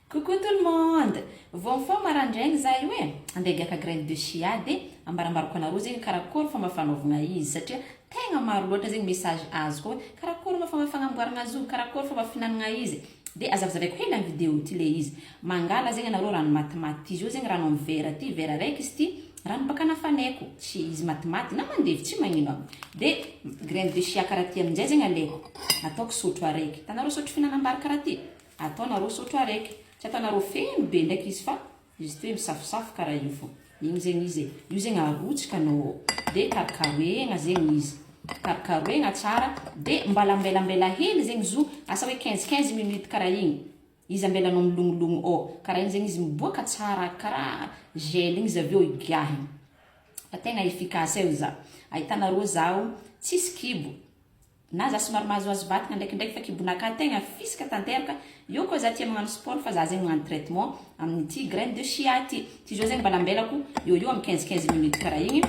Coucou tout le monde! Vao mifoha maraindraigny za io e, andeha higiaka graine de chia de ambarambarako anareo zegny karakory fomba fanaovagna izy satria tegna maro loatra zegny message azoko hoe karakory ma fomba fagnamboaragna azy io, karakory fomba fihinanagna izy, de azavazavaiko hely amin'ny vidéo ty le izy. Mangala zegny anareo rano matimaty ty, izy io zegny rano amin'ny vera ty, vera araiky izy ty, rano baka nafanaiko, tsy izy matimaty na mandevy tsy magnino aby, de graine de chia karaha ty aminjay zegny alaiko, ataoko sotro araiky, hitanareo sotro fihinanam-bary karaha ty? Ataonareo sotro araiky, tsy ataonareo feno be ndraiky izy fa juste hoe misafosafo karaha io fô. Igny zegny izy e. Io zegny arotsaka anao ao. De karokarohegna zegny izy. Karokarohegna tsara de mbala ambelambela hely zegny izy io, asa hoe quinze quinze minutes karaha igny. Izy ambelanao milognologno ao. Karaha igny zegny izy miboaka tsara karaha gel igny izy avy eo igiahigna. Fa tegna efficace io za. Ahitanareo zaho tsisy kibo. Na za somary mahazoazo vatagna ndraikindraiky fa kibonakahy tegna fisaka tanteraka, eo koa za tia magnano sport fa za zegny magnano traitement amin'ity graine de chia ty, ty zao zegny mbala ambelako eo eo amin'ny quinze quinze minutes karaha igny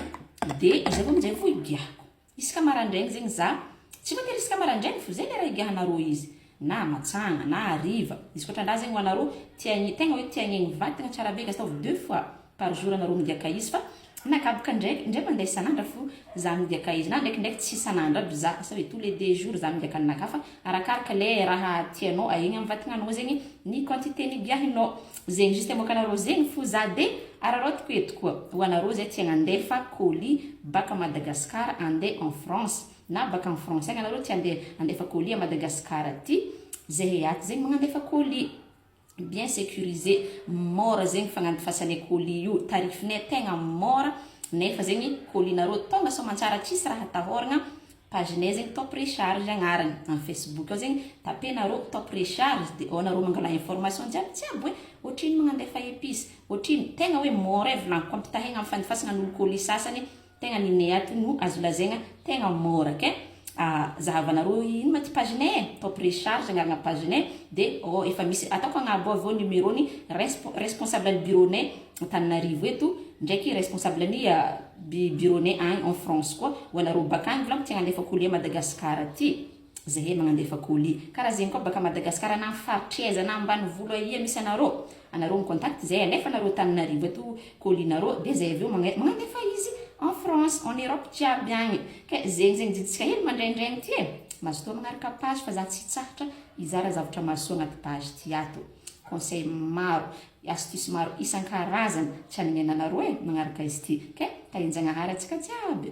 de izy avy aminjay vao igiahako, isaka marandraigny zegny za, tsy voatery isaka marandraigny fo zay lera igiahanareo izy na matsagna na hariva, izy koa trandraha zegny ho anareo tia tegna hoe tia hagnegny vatagna tsara be ka ataovy deux fois par jour anareo migiaka izy fa Nakaboka ndraiky, indray mandeha isan'andra fo za migiaka izy na ndraikindraiky tsy isan'andro aby za, asa hoe tous les deux jours za migiaka ninakahy fa arakaraka le raha tianao ahegny amin'ny vatagnanao zegny ny quantité nigiahinao, zegny juste amoaka anareo zegny fo za de araraotiko eto koa ho anareo zay tia agnandefa colis baka Madagascar andeha en France na baka en France agny anareo tia andeha andefa colis à Madagascar aty, zahay ato zegny magnandefa colis. Bien sécurisé, mora zegny fagnandifasanay colis io, tarif-nay tegna mora nefa zegny colis-nareo tonga soamantsara tsisy raha atahoragna, page-nay zegny top recharge agnarany, am facebook ao zegny taper-nareo top recharge de ao nareo mangala information jiaby jiaby hoe otrino magnandefa epice, otrino, tegna hoe mora e volagniko ampitahegna am fandifasagna an'olo colis sasany. Tegna ninay ato no azo lazaigna tegna mora kay zahavanareo ino ma ty page nay e top recharge agnarana page nay de oh efa misy ataoko agnabo avy eo numéro ny responsable ny bureau nay Antananarivo eto ndraiky responsable ny bureau nay agny en France koa ho anareo bakagny volagno tia agnandefa colis à Madagascar aty. Zahay magnandefa colis. Karaha zegny koa baka Madagascar na am faritry aiza na ambanivolo aia misy anareo, anareo mi contact zahay alefa nareo Antananarivo eto colis nareo de zahay avy eo magnandefa izy en France, en Europe jiaby agny. Ke zegny zegny didintsika hely mandraindraigny ty e. Mazotoa magnaraka page fa za tsy hitsahatra hizara zavatra mahasoa agnaty page ty ato. Conseil maro, astuce maro isan-karazany tsy hanenenanareo e magnaraka izy ty. Ke tahin-jagnahary antsika jiaby.